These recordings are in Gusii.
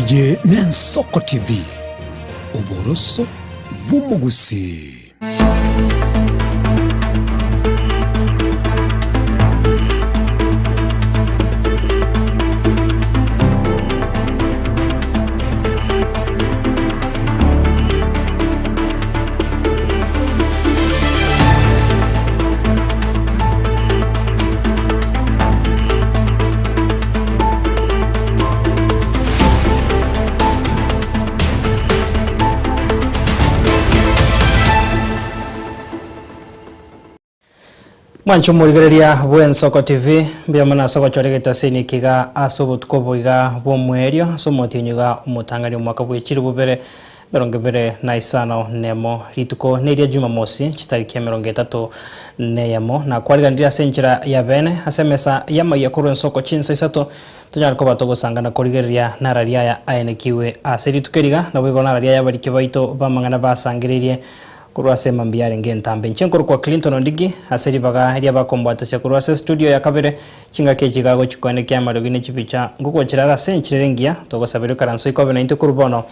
Eye n'Ensoko TV, oboroso bw'omogusii. Mwanche omorigereria bw'Ensoko TV, mbuya mono ase ogochora egetaseni eke iga ase obotuko obo iga bw'omoerio ase omotienyi iga omotang'ani omwaka bwe chilifu bibere emerongo ebere na isano nemo. Rituko neria Jumamosi, chitariki emerongo etato neyemo. Nakwariganirie ase enchera ya bene ase emesa y'amaiyo korwa ensoko chinsa isato, tonyare koba togosanga na korigereria nararia aya aenekigwe ase rituko eri iga, naboigo nararia aya abariki baito b'amang'ana basangereirie Korwa ase mambia arenge entambe. Inche nkorokwa Clinton Ondigi, ase ribaga ri'abakombwatasia korwa ase estudio ya kabere, chingaki echi iga gochia koenekia amariogi ne chibicha ngogochera are ase enchera ere engiya, togosaberwa ikaranso ikobe naintwe korwa bono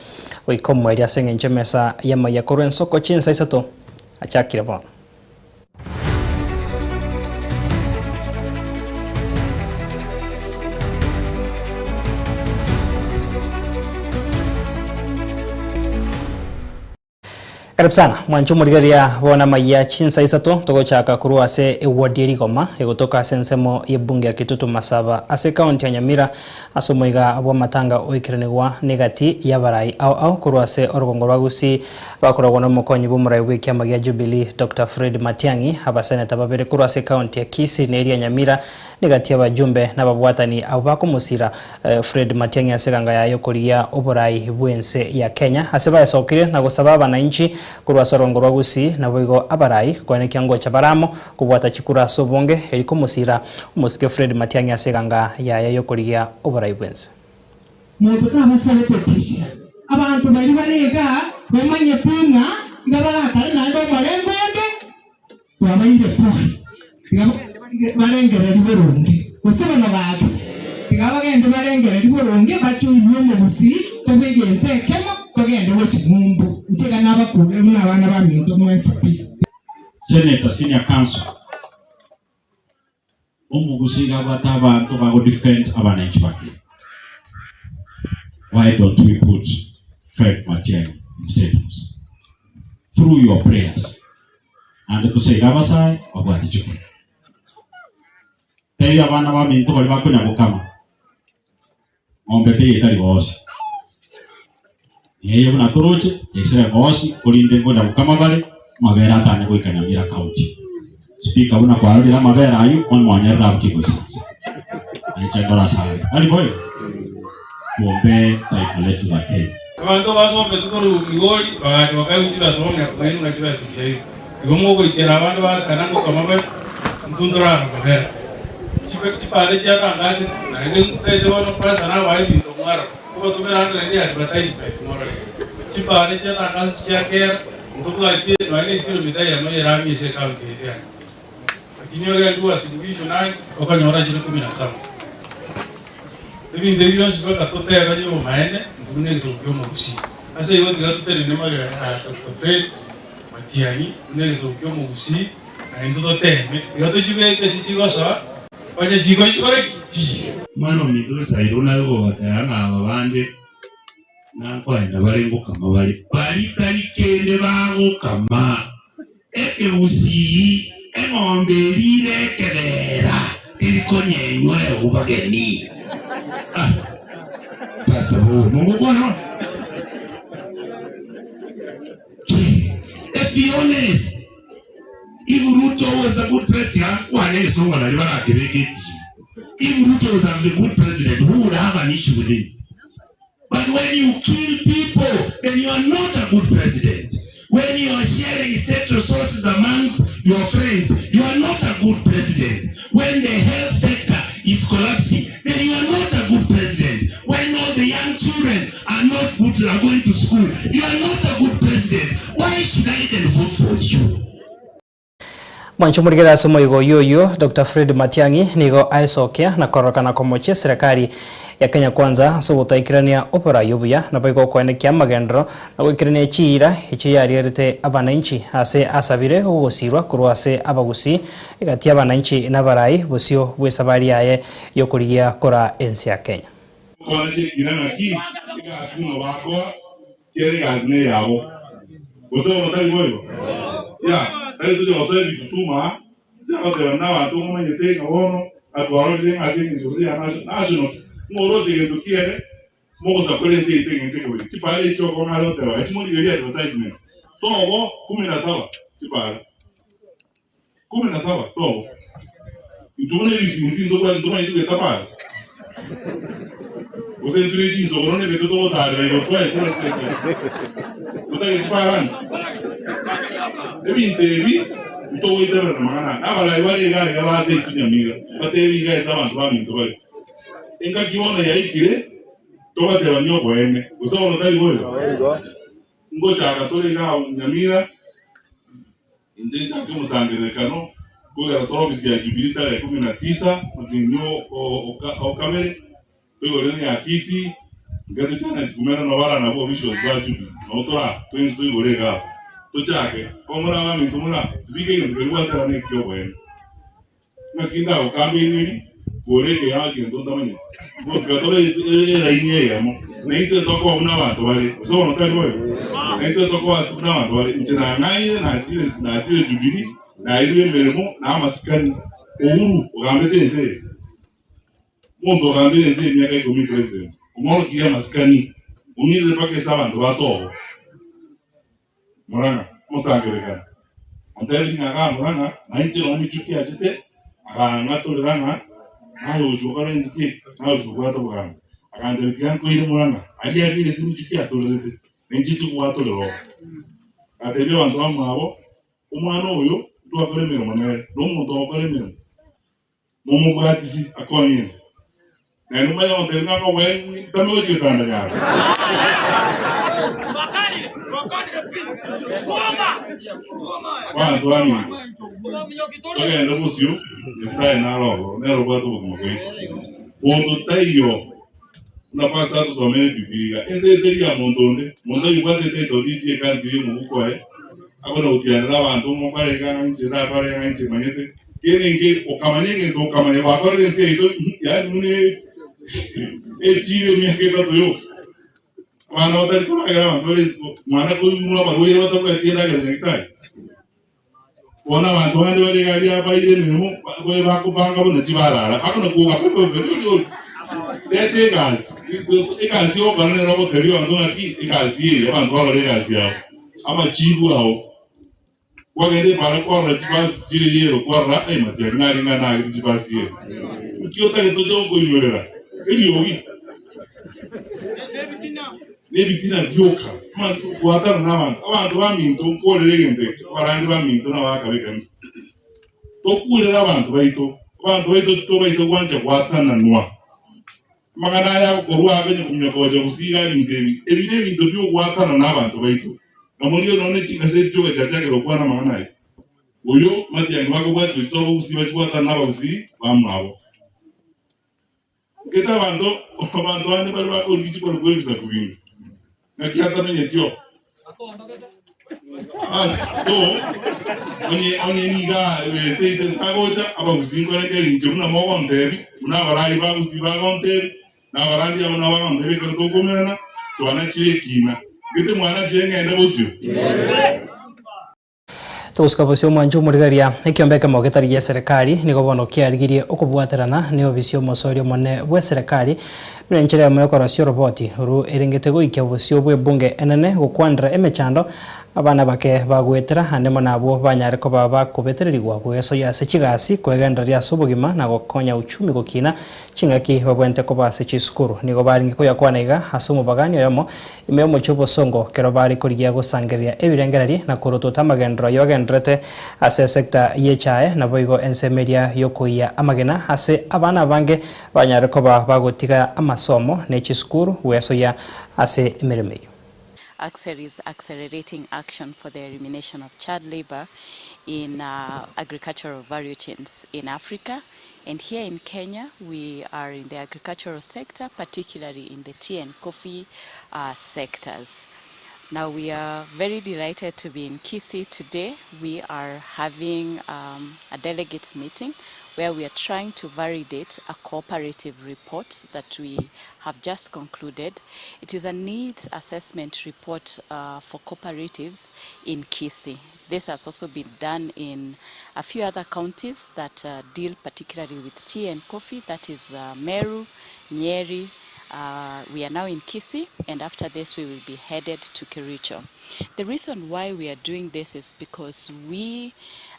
goika omoerio ase eng'encho emesa y'amaiya korwa ensoko chinsa isato achakire bono. Karibu sana mwanche omorigereria bono amayia chinsa isato togochaka korwa ase eward ye Rigoma egotoka ase ensemo ye bunge ya Kitutu Masaba ase ekaunti ya Nyamira ase omoiga bw'amatanga oikeranigwa negati y'abarai ao ao korwa ase orogongo rwa Gusii bakoragwa nomokonyi bw'omorai bw'ekiama gia Jubilee Doctor Fred Matiang'i abaseneta babere korwa ase ekaunti ya Kisii na eria Nyamira Negati y'abajumbe nababwatani abwo bakomosira Fred Matiang'i ase eganga yaye y'okorigia oborai bw'ense ya Kenya. Ase baesokirie na gosaba abanainchi korwa ase orongo rwa Gusii naboigo abarai koenekia ngocha bare amo kobwata chikura ase obonge eri komosira omosike Fred Matiang'i ase eganga yaye y'okorigia oborai bw'ense. Monto tabasare petition. Abanto baria bare igaa bamanyete ng'a iga barakare naende omorembe onde. Twabaire pole, tiga bagende barengererie boronge, gose bono gaki, tiga bagende barengererie boronge, bachoirie omogusii, tobe egento ekemo, togende gochia ng'umbu. Inche iga nabakurire buna abana baminto mwensi pi. Senator, Senior Counsel, Omogusii iga abwate abanto bago defend abananchi bake. Why don't we put Fred Matiang'i in State House? Through your prayers. Naende tosege abasae babwate chikura. Tebia abana baminto baria bakonya gokama, ng'ombe teiyo etari goosi. Eye buna toroche, yaisire goosi, korende ngonya gokama bare, amabere atanye goika Nyamira County. Speaker buna kwarorire amabere aywo, bono mwanyarire abwo kigoisaransa. Na inche ndore ase aria. Tari boigo? Tuombee taifa letu la Kenya. Abanto basombetwe korwa Migori bagacha bakaigwa chibesa bono nainwe ng'a chibesa chiaino. Igo mogoikera abande bagatana ngokama bare, intwe ntorara amabere aya. Chibe chipande chiatangasete, naende ntaete bono pastor nabae ebinto mwarora. Obatomera ande naende advertisement morore. Chipande chiatangasete chia kera, ntobwati nonya ne ekilomita eyemo y'erami ase ecounty yaito ya Nyamira. Lakini ogende Uasin Gishu nandi, okonyora chire kumi na saba. Ebinto ebi bionsi mpaka totebanie obomaene, intwe buna egesaku kia omogusii. Ase igo tiga totenene magega ya Doctor Fred Matiang'i buna egesaku kia omogusii, na intwe toteme, tiga tochibeke ase chigosoa, onye chikoyia chikore ki? Chiyie. Omwana ominto Sairo naye ogobatebia ng'a aba bande nakoenda bare ngokama bare, baria tari kende bagokama. Ekegusii, eng'ombe eria ere ekebeera teri konyenywa ewu bageni. Ah, Pastor bowe, mogokwana bono? Let's be honest. If Ruto was a good president, ankwane egesongo nari barakebeke etimu. If Ruto was a good president, who would have an issue with him? But when you kill people, then you are not a good president. When you are sharing state resources amongst your friends, you are not a good president. When the health sector is collapsing, then you are not a good president. When all the young children are not good, are going to school, you are not a good president. Why should I then vote for you? Mwanche omorigere ase omoigo oyio oyio, Doctor Fred Matiang'i nigo aesokia na kororokana komochia eserekari. ya Kenya Kwanza ase ogotaikerania oborai obuya naboigo okoenekia amagenderero na goikerania chiira echio yarierete abananchi ase asabire ogosirwa korwa ase abagusii egati y'abananchi na abarai bosio bw'esabari yaye y'okorigia koraa ense ya Kenya. Kwana chiekina ng'aki egasi ng'o bakoa kera egasi neyabo gose bono tari boigo ya tari toche gosoa ebitutuma aa inche agoteba buna abanto ng'omanyete ng'a bono natwarorire ng'a ase eng'encho gose ya national ki ng'o oroche gento kiene mogosakora ense yaito eng'encho ekobeka chipara echi okong'a are goteba gachi morigererie advertisement sobo kumi na saba chipara Kumi na saba sobo. Intwe buna ebisinsi ntobwati ntomanyeti goeta pare? Gose intwe ne chinsogoro na ebinto togotarera igoro twaetera chisese. Totageti parani? Ebinto ebi ntogoiterera amang'ana aya. Nabarai bare iga iga base intwe Nyamira, batebi iga ase abanto baminto bare. Engaki bono yaikire, tobatebanie oboene. Gose bono tari boigo? Ngochaka tore iga Nyamira, Inche nchake omosangererekano koigara tore ofisi ya Jubilee tarehe kumi na tisa omotienyi o kabere, toigore ne ya Kisii, nkete Janet Kumena nabo ara nabwo officials ba Jubilee, nabo tora twensi toigore iga abwo. Tochake, bono more abaminto more aa, sibika egento keria gwateba na eki'oboene. Naki ndagokambererie kore ekeyago egento ntamanyeti? Gotika tore eraini eyemo, na intwe tokoba buna abanto bare, gose bono tari boigo? Na intwe tokoba ase buna abanto bare. Inche nang'ainire, nachire, nachire Jubilee, naeirwe emeremo na amasikani. Uhuru ogambete ense eye, omonto ogambire ense eye emiaka ikomi president, omorokirie amasikani, ong'irire mpaka ase abanto ba sobo. Murang'a, omosangererekano, ontebirie ng'a igaa Murang'a, na inche nonya Michuki achete, akang'atorera ng'a naye ogochia gokora egento ki eke, naye ogochia kobwata obogambi. Akantebia tiga nkoire Murang'a, aria aria ase Michuki atorerete, na inche inche kogwatorera oo. Agatebia abanto bamwabo, omwana oyo ntwakora emeremo nere, na omonto ogokora emeremo, momobwatisi akonye inse. Naende omanye gontebia ng'a ngoboe ntame gochia getanda nyaro. Abanto baminto, togende bosio, Nyasae nare ororo, nere obwate obogima bwaito. Monto taiyo, buna pastor atosomere Ebibilia iga, ense eye teri ya monto onde, monto oyobwate etitle deed y'ekanisa eria omobuko oye, akona gotianera abanto mokore iga ng'a inche ndakore ng'a inche manyete. Kende inke okamanya egento okamanya gwakorire ense yaito yaani buna echiire emiaka etato yoka. Abana batari koragera abanto bare isiko, mwana koiborwa abarwaire batabwati endagera nyagetari. Bono abanto bande bare iga aria baire emeremo bakobanga buna chibarara, bakona kwoga pepepe riori ori. Reta egasi, egasi ogokora nere ogotebi abanto ng'aki egasi eye, abanto barore egasi yabo, amachibu ao. Kwagenda epaara kwarora chibasi chire yero kwarora ai matiang'i narenge aa naagete chibasi yero. Nki otagete oche gokoinyorera? Eriogi nebitina bioka. Bwatana nabanto. Abanto baminto nkorere egento eke, abarandi baminto na abagaka b'ekanisa. Tokurere abanto baito. Abanto baito titobaisa gwancha gwatananwa. Amang'ana aya agokorwa aa konya kominyoka gocha gosiira ebinto ebi, ebi nebinto bi'ogwatana nabanto baito. Na morie nonya ne chingaseti chi'ogochachakera gokwana amang'ana aya. Oyo matiang'i bakobwatia gochia sobo gusii bachie gwatana nabagusii bamwabo. Gete abanto abanto bande bare bakorigia chikoro korwa ebisaku binde. Naki atamenyeti oo. Bas, so, onye onye niga eseite ase agocha, abagusii nkorekereria inche buna mogontebi, buna abarai bagusii bagontebi, na abarandi abo nabo bagontebi ekero tokomerana, twanachire ekina. Gete mwanachire ng'ende bosio? Togosika bosio omwancho omorigereria, ekiombe ekemo getari gi'eserekari nigo bono kiarigirie okobwaterana neofisi y'omosori omonene bw'eserekari buna enchera eyemo y'okorosia oroboti oru erengete goikia bosio bw'ebunge enene gokwanera emechando abana abake bagoetera ande mono abwo banyare koba bakobetererigwa goesoyia ase chigasi kwegendereria ase obogima na gokonya uchumi gokina chingaki babwenerete koba ase chisukuru. Nigo barenge koyakwana iga ase omobagani oyomo Ime y'omochie obosongo, ekero bare korigia gosangereria ebirengererio na korotota amagenderero ayio agendererete ase esecta y'echae, naboigo ensemo eria y'okoiyia amagena ase abana abange banyare koba bagotiga amasomo ne chisukuru gwesoyia ase emeremo eyio. ACCEL is accelerating action for the elimination of child labour in agricultural value chains in Africa. And here in Kenya, we are in the agricultural sector, particularly in the tea and coffee sectors. Now, we are very delighted to be in Kisii today. We are having a delegates meeting where we are trying to validate a cooperative report that we have just concluded. It is a needs assessment report for cooperatives in Kisii. This has also been done in a few other counties that deal particularly with tea and coffee, that is Meru, Nyeri. We are now in Kisii, and after this we will be headed to Kericho. The reason why we are doing this is because we,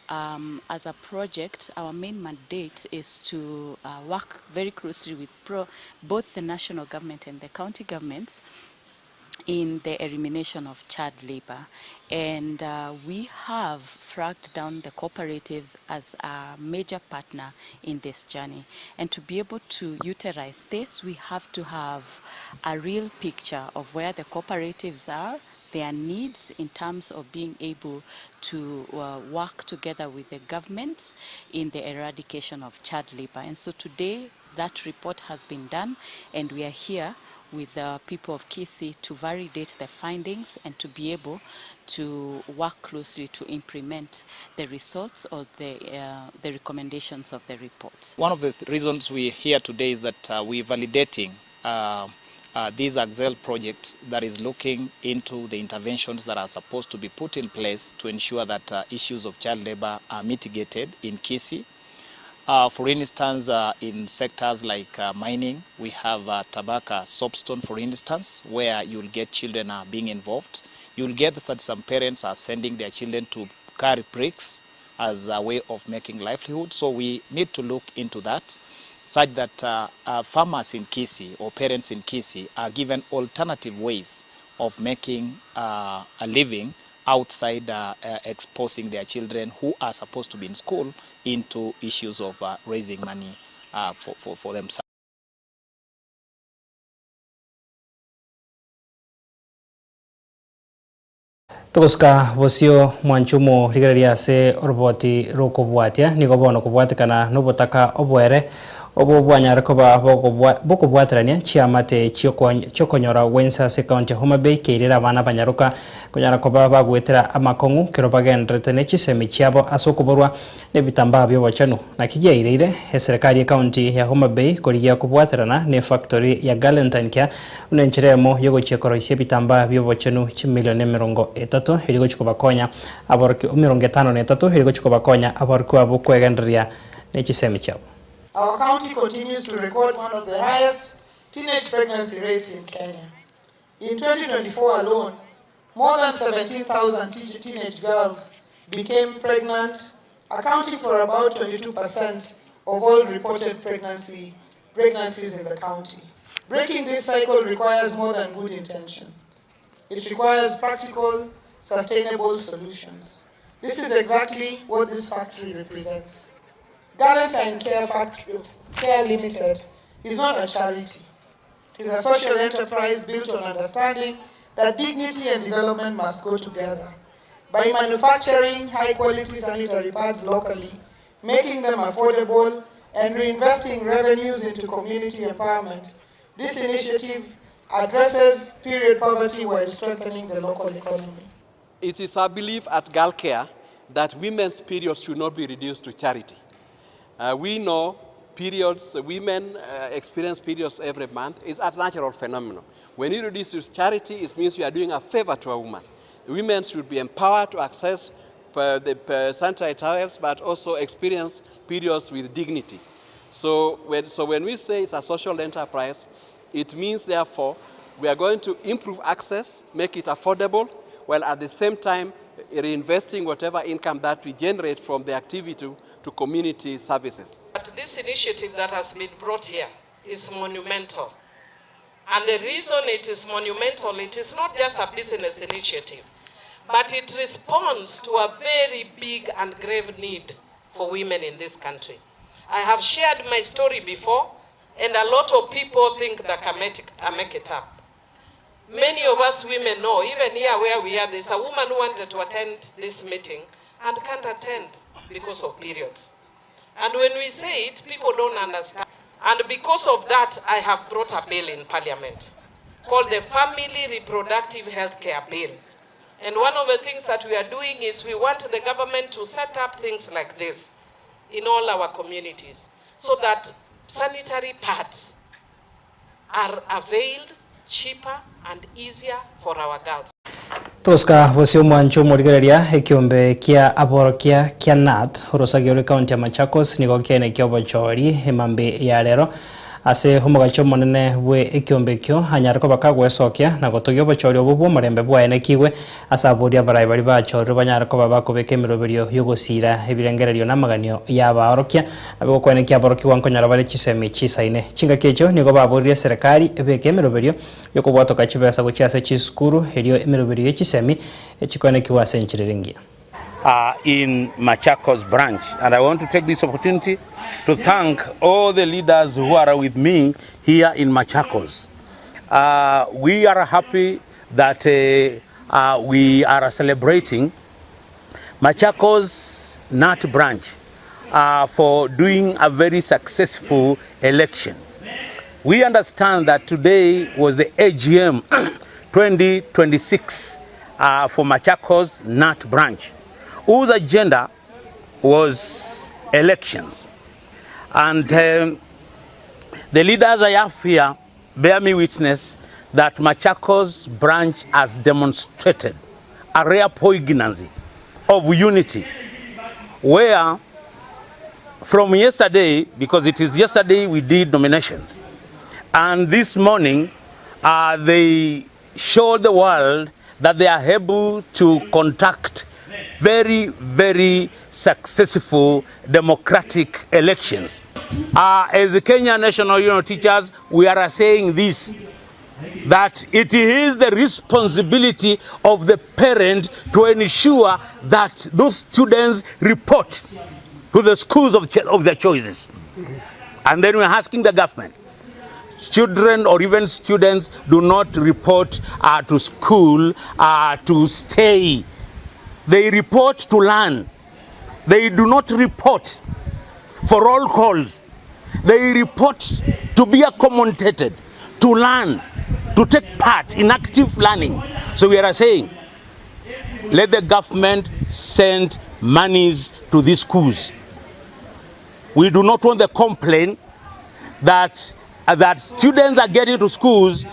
as a project, our main mandate is to work very closely with both the national government and the county governments in the elimination of child labor. And we have flagged down the cooperatives as a major partner in this journey. And to be able to utilize this, we have to have a real picture of where the cooperatives are, their needs in terms of being able to work together with the governments in the eradication of child labor. And so today, that report has been done, and we are here with the people of Kisii to validate the findings and to be able to work closely to implement the results or the recommendations of the reports. One of the reasons we're here today is that we're validating this ACCEL project that is looking into the interventions that are supposed to be put in place to ensure that issues of child labor are mitigated in Kisii. For instance, in sectors like mining, we have Tabaka soapstone, for instance, where you'll get children are being involved. You'll get that some parents are sending their children to carry bricks as a way of making livelihood. So we need to look into that, such that farmers in Kisii or parents in Kisii are given alternative ways of making a living outside exposing their children who are supposed to be in school into issues of raising money for themselves. Togosuka bosio mwanchumo rigereria ase oroboti rokobwatia nigo bono kobwatekana nobotaka obwere obo bwanyare koba bokobwaterania chiamate chiokonyora gwensa ase county ya Homa Bay keirera abana banyaroka konyara koba bagwetera amakong'u kero bagenderete ne chisemi chiabo ase okoborwa nebitambaa bya obochenu. Naki giaireire eserikali ya county ya Homa Bay korigia kobwaterana ne factory ya Galentine Care buna enchera emo yogochia koroisia ebitambaa bya obochenu chimilioni 30 eri gochia kobakonya abaroki 53 eri gochia kobakonya abaroki abo kwegendereria ne chisemi chiabo. Our county continues to record one of the highest teenage pregnancy rates in Kenya. In 2024 alone, more than 17,000 teenage girls became pregnant, accounting for about 22% of all reported pregnancies in the county. Breaking this cycle requires more than good intention. It requires practical, sustainable solutions. This is exactly what this factory represents. Galentine Care, Factory, Care Limited is not a charity. It is a social enterprise built on understanding that dignity and development must go together. By manufacturing high-quality sanitary pads locally, making them affordable, and reinvesting revenues into community empowerment, this initiative addresses period poverty while strengthening the local economy. It is our belief at GalCare that women's periods should not be reduced to charity. We know periods, women experience periods every month. It's a natural phenomenon. When you reduce to charity, it means you are doing a favor to a woman. Women should be empowered to access the sanitary towels, but also experience periods with dignity. So when we say it's a social enterprise, it means, therefore, we are going to improve access, make it affordable, while at the same time reinvesting whatever income that we generate from the activity to community services. But this initiative that has been brought here is monumental. And the reason it is monumental, it is not just a business initiative, but it responds to a very big and grave need for women in this country. I have shared my story before, and a lot of people think that I make it up. Many of us women know, even here where we are, there's a woman who wanted to attend this meeting and can't attend because of periods. And when we say it, people don't understand. And because of that, I have brought a bill in parliament called the Family Reproductive Health Care Bill. And one of the things that we are doing is we want the government to set up things like this in all our communities so that sanitary pads are availed cheaper and easier for our girls. Tosca bosio omwancho omorigereria ekiombe kia aborokia kia KNUT orosagio rwe county ya Machakos nigo kiaine kia obochori emambe ya rero Ase omogacho omonene bwe ekiombe ekio anyare koba kagwesokia na gotogia obochori obwo bw'omorembe bwaenekigwe ase aboria abarai baria bachorirwe banyare koba bakobeka emeroberio y'ogosiira ebirengererio na amaganio y'abaorokia nabe gokwenekia aborokigwa nkonyora bare chisemi chisaine. Chingaki echio nigo baboririe eserekari ebeke emeroberio y'okobwatoka chibesa gochia ase chisukuru erio emeroberio ye chisemi chikoenekigwe ase enchera ere engiya. in Machakos branch. And I want to take this opportunity to thank all the leaders who are with me here in Machakos. Uh, we are happy that uh, uh, we are celebrating Machakos Nut Branch uh, for doing a very successful election. We understand that today was the AGM 2026 uh, for Machakos Nut Branch, whose agenda was elections. And um, the leaders I have here bear me witness that Machakos branch has demonstrated a rare poignancy of unity where from yesterday, because it is yesterday we did nominations, and this morning uh, they showed the world that they are able to conduct very, very successful democratic elections. Uh, as the Kenya National Union of Teachers, we are saying this that it is the responsibility of the parent to ensure that those students report to the schools of, of their choices. And then we're asking the government, children or even students do not report uh, to school uh, to stay. They report to learn. They do not report for roll calls. They report to be accommodated, to learn, to take part in active learning. So we are saying, let the government send monies to these schools. We do not want the complaint that, uh, that students are getting to schools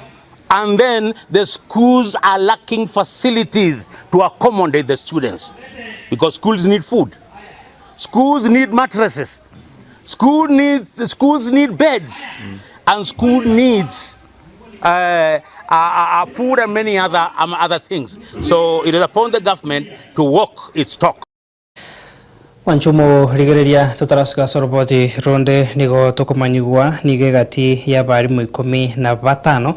and then the schools are lacking facilities to accommodate the students because schools need food. Schools need mattresses. School needs, schools need beds. Mm. And school needs uh, uh, uh, food and many other, um, other things. So it is upon the government to walk its talk. Mwanche omorigereria totarasuka ase oroboti ronde nigo tokomanyigwa nigo egati y'abarimu ikomi na batano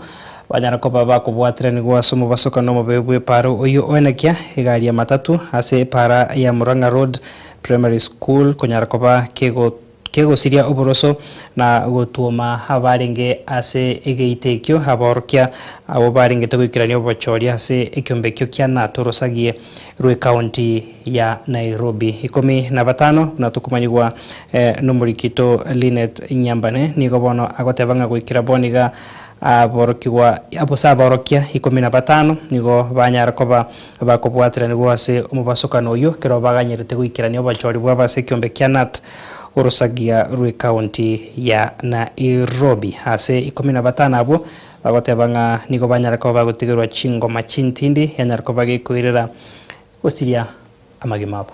banyara koba bakobwatiranigwa ase omobasokano omobe bw'epaaro oyio oenekia egari ya matatu ase epaara ya Murang'a Road Primary School konyara koba kego Kegosiria oboroso na gotuoma abarenge ase egeita ekio, aborokia abwo barengete goikerania obochori ase ekiombe ekio kia Nato orosagie rw'ecounty ya Nairobi. Ikomi na batano buna tokomanyigwa nomorikito Linet Nyambane nigo bono agoteba ng'a goikera bono iga aborokigwa ase aborokia ikomi na batano nigo banyara koba bakobwateranigwa ase omobasokano oyio ekero baganyerete goikerania obochori bwabo ase ekiombe kia Nat Orosagia rw'ekaunti ya Nairobi. Ase ikomi na batano abwo bagoteba ng'a nigo banyare koba bagotigerwa chingoma chintindi yanyare koba gekoirera gosiria amagima abo.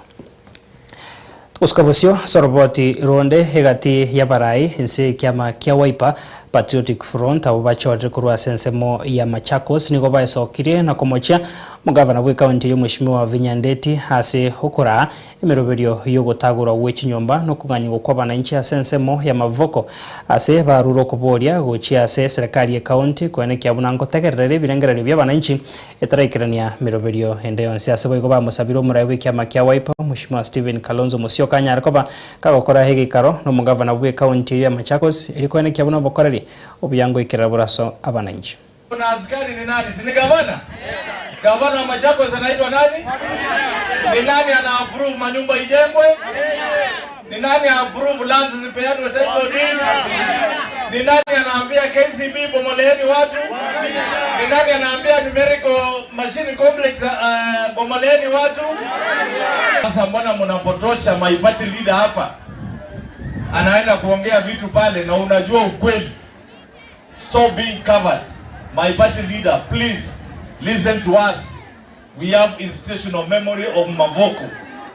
Togosuka bosio ase oroboti ronde egati y'abarai ense ekiama kia Wiper Patriotic Front abwo bachorire korwa ase ensemo ya Machakos nigo baesokirie na komochia omogavana bw'ekaunti eyio Mweshimiwa Wavinya Ndeti ase okoraa Emeroberio y'ogotagorwa gwe chinyomba na okoganyigwa kw'abananchi ase ensemo y'amaboko ase barure okoboria gochia ase eserekari y'ecounty koenekia buna ngotegerera ebirengererio bi'abananchi etaraikerania meroberio ende yonsi. Ase boigo bamosabire omorai bw'ekiama kia Wiper Mweshimiwa Stephen Kalonzo Musyoka anyare koba kagokora egeikaro nomogavana bw'ecounty eyio ya Machakos erio koenekia buna obokoreri obuya ngoikerera bore ase abananchi. Na askari ni nani? Si ni gavana? Gavana wa Machakos anaitwa nani? Ni nani ana approve manyumba ijengwe? Ni nani approve lands zipeanwe title deeds? Ni nani anaambia KCB bomoleeni watu? Ni nani anaambia numerical machine complex bomoleeni watu? Sasa mbona mnapotosha my party leader hapa? Anaenda kuongea vitu pale na unajua ukweli. Stop being covered. My party leader, please listen to us. We have institutional memory of Mavoko.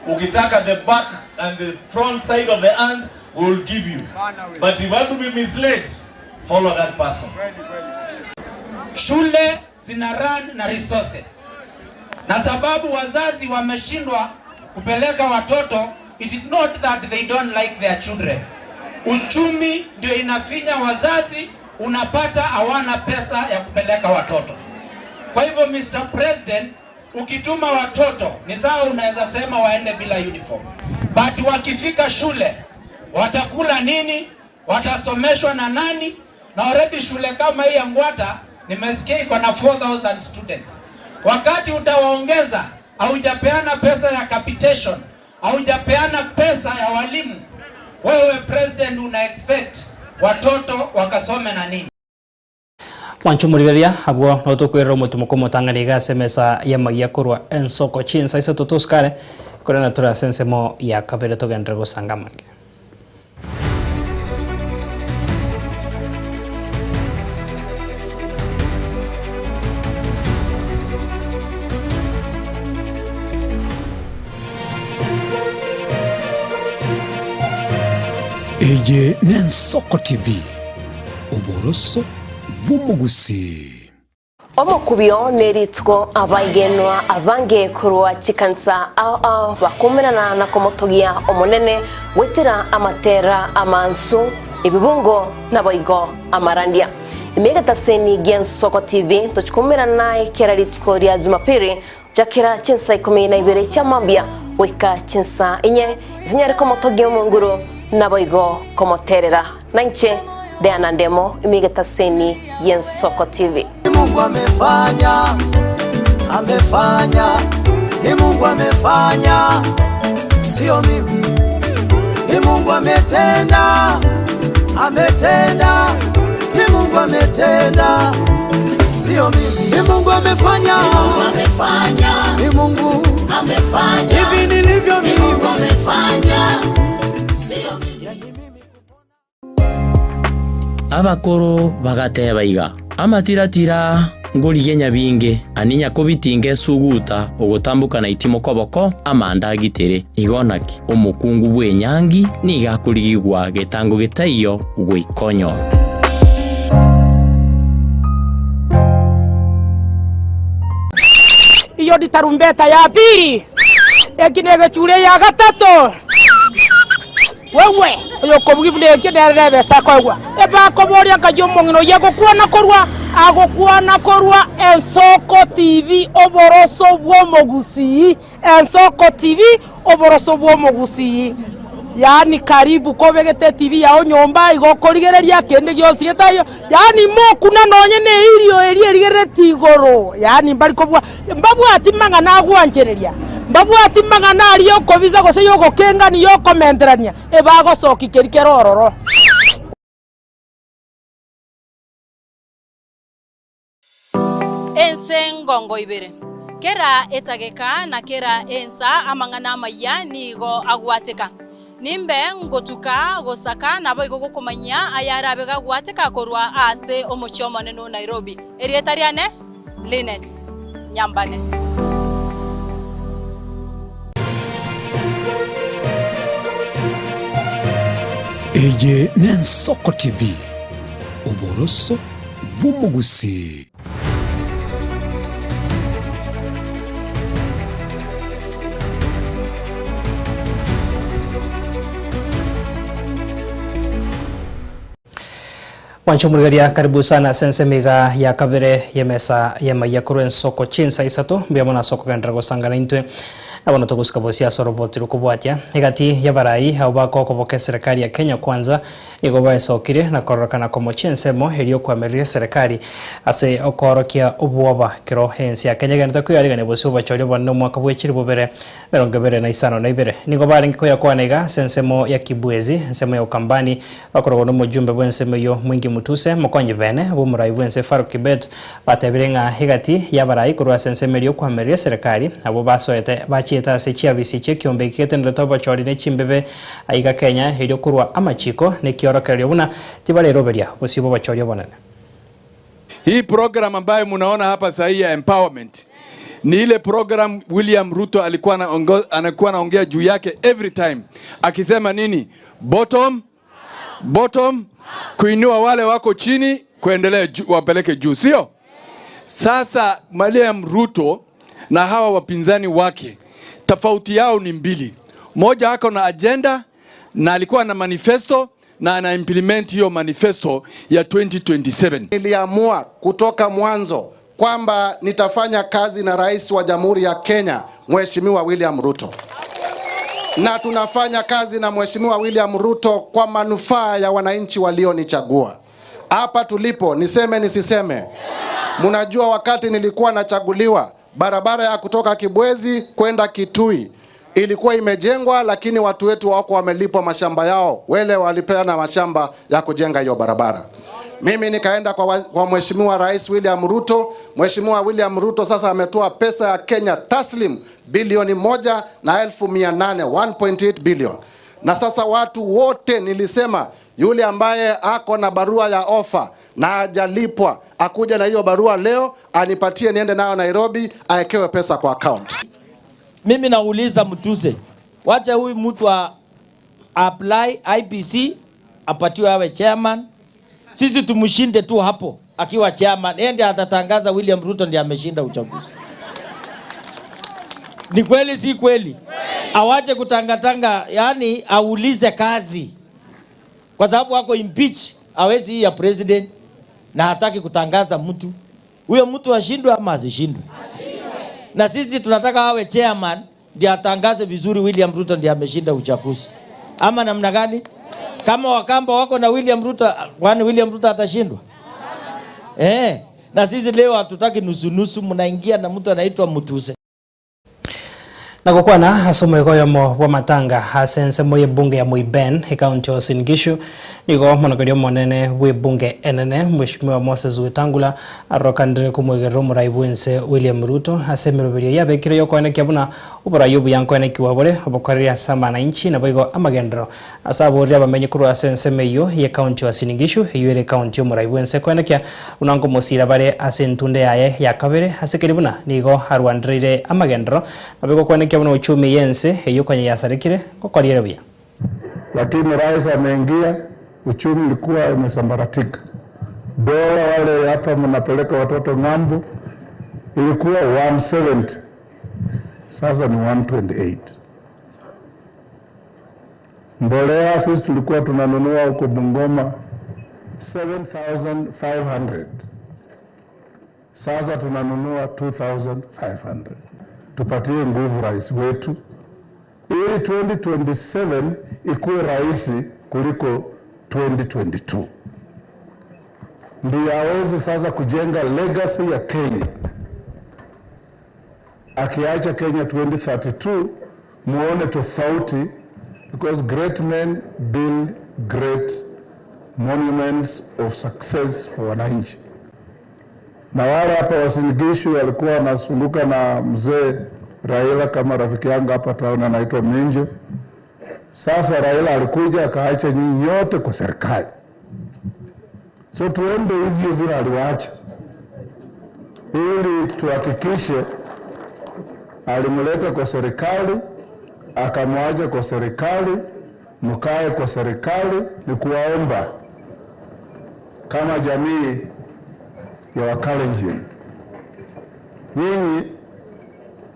Ukitaka the back and the front side of the hand, we will give you. But if you want to be misled, follow that person. Shule zina run na resources, na sababu wazazi wameshindwa kupeleka watoto, it is not that they don't like their children. Uchumi ndio inafinya wazazi, unapata hawana pesa ya kupeleka watoto. Kwa hivyo Mr. President, ukituma watoto ni sawa, unaweza sema waende bila uniform, but wakifika shule watakula nini? Watasomeshwa na nani? Na already shule kama hii ya Ngwata nimesikia iko na 4000 students. Wakati utawaongeza, haujapeana pesa ya capitation, haujapeana pesa ya walimu, wewe president una expect watoto wakasome na nini? Mwanche omorigereria, abwo nabo tokwerera omotimoko omotang'ani iga ase emesa y'amagiya korwa ensoko chinsa isato tosikare, korende tore ase ensemo ya kabere togenderere gosanga amange. Eye n'Ensoko TV, oboroso bw'omogusii. Omokubio nerituko abaigenwa abange korwa chikanisa ao ao bakomerana na komotogia Omonene goetera amatera amansu, ebibungo naboigo amarandia. Ime egetaseni gi'Ensoko TV tochikomerana naye kera rituko ria Jumapili Chakera chinsa ikomi na ibere chia mambia goika chinsa inye, tonyare komotogia Omonguru, naboigo komoterera. Nainche Diana Ndemo, ime egetaseni y'Ensoko TV. Ni Mungu amefanya, amefanya, ni Mungu amefanya, sio mimi. Ni Mungu ametenda, ametenda, ni Mungu ametenda, sio mimi. Ni Mungu amefanya, Ni Mungu amefanya, ni Mungu amefanya, hivi nilivyo Ni Mungu mimi. amefanya, sio mimi. Abakoro bagateba iga, Amatiratira ngorigia nyabinge, ani nyakobitinga esuguta ogotamboka na itimo koboko amanda agitere. Igo naki omokungu bw'enyangi nigo akorigigwa getango getaiyo goika onyore. Iyo ni tarumbeta ya pili, eki negechure ya gatato. Wewe oyokobugia buna eki nere nebesa akoegwa. Ebakoboria nkai omong'ina oyio agokwana korwa agokwana korwa Ensoko TV oboroso bw'omogusii Ensoko TV oboroso bw'omogusii Yaani karibu kobegete etibi yao nyomba igo okorigereria kende gionsi getaiyo, yaani mokuna nonye ne eirio eria erigereretie igoro, yaani mbari kobua mbabwati mang'ana agwanchereria, mbabwati mang'ana aria okobisa gose yogokengania yokomenterania, ebagosokia keria kere ororo. Ense ngongo ibere. Kera etageka na kera ensa amang'ana amayia nigo agwateka. Nimbe ngotuka gosaka naboigo gokomanyia ayarabe gagwateka korwa ase omochie omonene o Nairobi. Erieta riane Linet Nyambane. Eye n'Ensoko TV, oboroso bw'omogusii. Mwanche omorigereria karibu sana ase ensemo iga ya kabere y'emesa y'amaiya korwa ensoko chinsa isato mbuya mono ase okogenderera gosangana intwe na bono togosika bosie ase oroboti rokobwatia egati y'abarai abwo bakokoboka eserekari ya Kenya Kwanza Nigo baesokirie na kororekana komochia ensemo eria okoamereria eserekari ase okoorokia obwoba ekero ense ya Kenya egenderete koyarigania bosio obochori obonene omwaka bwe chilifu bibere emerongo ebere na isano na ibere. Nigo barenge koyakwana iga ase ensemo ya Kibwezi, ensemo ya Ukambani, bakorogwa nomojumbe bw'ensemo eyio Mwingi Mutuse, mokonyi bene bw'omorai bw'ense Farouk Kibet, batebire ng'a egati y'abarai korwa ase ensemo eria okoamereria eserekari abwo basoete bachiete ase chiabisi chi'ekiombe eki getenerete obochori ne chimbebe Aiga Kenya erio korwa amachiko nekiorokererio buna tibareroberia bosio bw'obochori obonene. Hii program ambayo munaona hapa sahii ya empowerment ni ile program William Ruto alikuwa anakuwa anaongea juu yake every time akisema nini? Bottom, bottom, kuinua wale wako chini kuendelea juu, wapeleke juu, sio? Sasa William Ruto na hawa wapinzani wake tofauti yao ni mbili. Moja ako na agenda na alikuwa na manifesto na ana implement hiyo manifesto ya 2027. Niliamua kutoka mwanzo kwamba nitafanya kazi na rais wa Jamhuri ya Kenya Mheshimiwa William Ruto, na tunafanya kazi na Mheshimiwa William Ruto kwa manufaa ya wananchi walionichagua. Hapa tulipo, niseme nisiseme, mnajua wakati nilikuwa nachaguliwa, barabara ya kutoka Kibwezi kwenda Kitui ilikuwa imejengwa, lakini watu wetu wako wamelipwa mashamba yao, wale walipeana mashamba ya kujenga hiyo barabara. Mimi nikaenda kwa Mheshimiwa Rais William Ruto. Mheshimiwa William Ruto sasa ametoa pesa ya Kenya taslim bilioni moja na elfu mia nane, 1.8 billion. Na sasa watu wote nilisema yule ambaye ako na barua ya ofa na hajalipwa akuja na hiyo barua leo anipatie niende nayo Nairobi aekewe pesa kwa account. Mimi nauliza Mutuse, wacha huyu mtu a apply IPC apatiwe awe chairman. Sisi tumshinde tu hapo akiwa chairman, yeye ndiye atatangaza William Ruto ndiye ameshinda uchaguzi. Ni kweli si kweli? Awache kutangatanga, yani aulize kazi, kwa sababu ako impeach, hawezi hii ya president na hataki kutangaza mtu huyo. Mtu ashindwe ama asishindwe? Na sisi tunataka awe chairman ndiye atangaze vizuri William Ruto ndiye ameshinda uchaguzi, ama namna gani? Kama Wakamba wako na William Ruto, kwani William Ruto atashindwa? Na sisi leo hatutaki nusu nusu, mnaingia na mtu anaitwa Mutuse. Na gokwana ase omoika oyomo bw'amatanga ase ensemo y'ebunge ya Moiben ekaunti ya Uasin Gishu nigo omonokeria omonene bw'ebunge enene Mweshimiwa Moses Wetangula arokanire komoigerera omorai bw'ense William Ruto ase emeroberio yabekire y'okoenekia buna oborai obuya nkoenekiwa bore obokoreri ase amananchi naboigo amagenderero ase aborire abamenyi korwa ase ensemo eyio y'ekaunti ya Uasin Gishu eyio ere ekaunti y'omorai bw'ense koenekia buna nkomosira bare ase entunde yaye ya kabere ase keria buna nigo arwandereire amagenderero Naboigo kwenekia buna uchumi y'ense eyio konya yasarekire, ngokoria ere buya. Lakini rais ameingia, uchumi ilikuwa imesambaratika. Dola wale hapa mnapeleka watoto ng'ambo ilikuwa 170, sasa ni 128. Mbolea sisi tulikuwa tunanunua huko Bungoma 7500, sasa tunanunua 2500. Tupatie nguvu rais wetu ili 2027 ikuwe rahisi kuliko 2022, ndiyo aweze sasa kujenga legacy ya Kenya. Akiacha Kenya 2032, muone tofauti, because great men build great monuments of success for wananchi. Na wale hapa Uasin Gishu walikuwa wanazunguka na mzee Raila kama rafiki yangu hapa town anaitwa Minjo. Sasa Raila alikuja akaacha nyinyi nyote kwa serikali, so tuende hivyo vile aliwaacha, ili tuhakikishe alimleta kwa serikali, akamwacha kwa serikali, mkae kwa serikali. Ni kuwaomba kama jamii ya Wakalenjin, nyinyi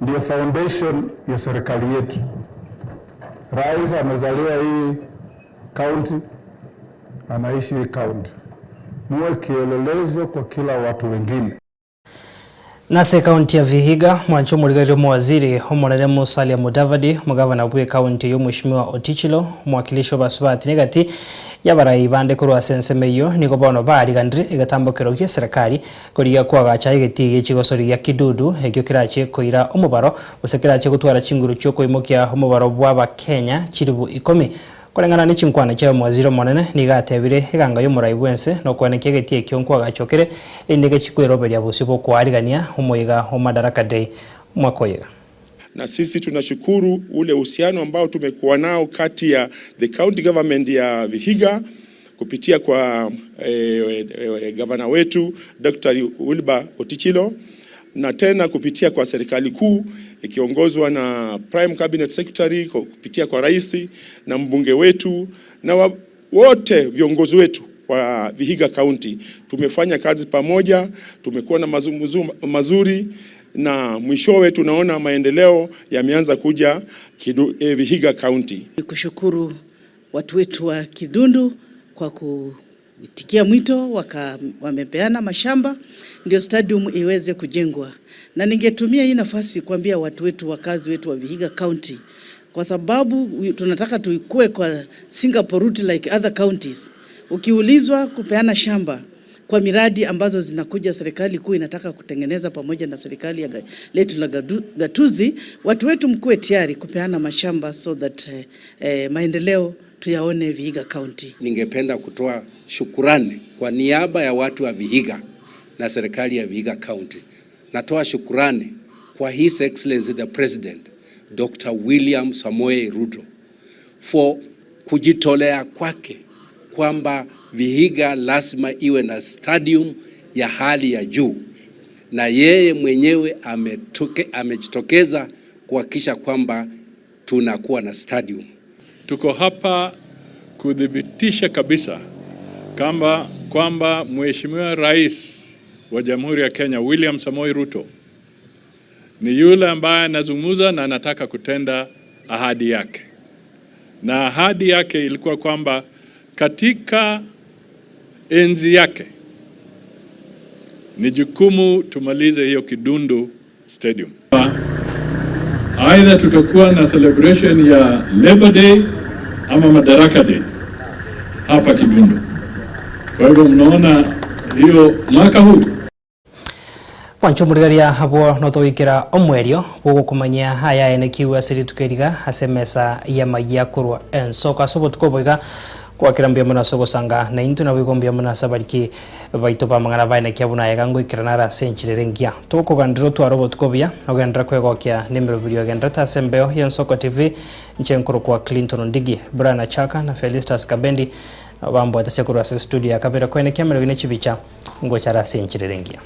ndio foundation ya serikali yetu. Rais amezaliwa hii county, anaishi hii county. muwe kielelezo kwa kila watu wengine. Nase ekaunti ya Vihiga, mwanche omorigereria omowaziri omonene Musalia Mudavadi, omogavana bw'ekaunti eyio Mweshimiwa Otichilo, omwakilishi obasubati negati y'abarai bande korwa ase ensemo eyio nigo bono bariganire egetambokero gi'eserekari korigia koagacha egetii gie chigosori gia Kidudu ekio kerache koira omobaro gose kerache gotwara chinguru chiokoimokia omobaro bw'abakenya chilibu ikomi Koreng'ana ne chinkwana chiaye omowaziri omonene nigo atebire, Eganga y'omorai bw'ense nokwenekia egetii ekio nkoagachwa kere, erinde gechie kweroberia bosio bw'okoarigania omoyega o Madaraka Day omwaka oyo iga. Na sisi tunashukuru ule uhusiano ambao tumekuwa nao kati ya the county government ya Vihiga kupitia kwa eh, eh, gavana wetu Dr. Wilbur Otichilo na tena kupitia kwa serikali kuu ikiongozwa na Prime Cabinet Secretary kupitia kwa rais na mbunge wetu na wa, wote viongozi wetu wa Vihiga County tumefanya kazi pamoja, tumekuwa na mazungumzo mazuri na mwishowe tunaona maendeleo yameanza kuja kidu, eh, Vihiga County. Kushukuru watu wetu wa Kidundu kwa kuitikia mwito waka, wamepeana mashamba ndio stadium iweze kujengwa, na ningetumia hii nafasi kuambia watu wetu wakazi wetu wa Vihiga County kwa sababu tunataka tuikue kwa Singapore route like other counties. Ukiulizwa kupeana shamba kwa miradi ambazo zinakuja serikali kuu inataka kutengeneza pamoja na serikali ya letu la gatuzi, watu wetu mkuwe tayari kupeana mashamba so that eh, eh, maendeleo tuyaone Vihiga County. Ningependa kutoa shukurani kwa niaba ya watu wa Vihiga na serikali ya Vihiga County. Natoa shukurani kwa His Excellency the President Dr. William Samoei Ruto for kujitolea kwake kwamba Vihiga lazima iwe na stadium ya hali ya juu, na yeye mwenyewe ametoke, amejitokeza kuhakikisha kwamba tunakuwa na stadium. Tuko hapa kuthibitisha kabisa kamba kwamba Mheshimiwa Rais wa Jamhuri ya Kenya William Samoei Ruto ni yule ambaye anazungumza na anataka kutenda ahadi yake, na ahadi yake ilikuwa kwamba katika enzi yake ni jukumu tumalize hiyo Kidundu Stadium. Aidha tutakuwa na celebration ya Labor Day ama Madaraka Day hapa Kidundu. Kwa hivyo mnaona hiyo mwaka huu Mwanche omorigereria abwo notogoikera omoerio bw'ogokomanyia aya aenekigwe ase rituko eri iga ase emesa y'amayia korwa ensoko ase obotuko obo iga Gwakera mbuya mono ase ogosanga naintwe, naboigo mbuya mono ase abariki baito b'amang'ana baenekia buna ayega ngoikerana are ase enchera ere engiya. Tokoganderera otware obotuko obuya, ogenderere kwegokia nemerobiri ogendererete ase embeo y'Ensoko TV. Inche nkorokwa Clinton Ondigi, Brian Achaka na Felistus Kabendi nabo bambwate ase korwa ase estudio ya kabere koenekia emerobiri ne chibicha ngocha are ase enchera ere engiya.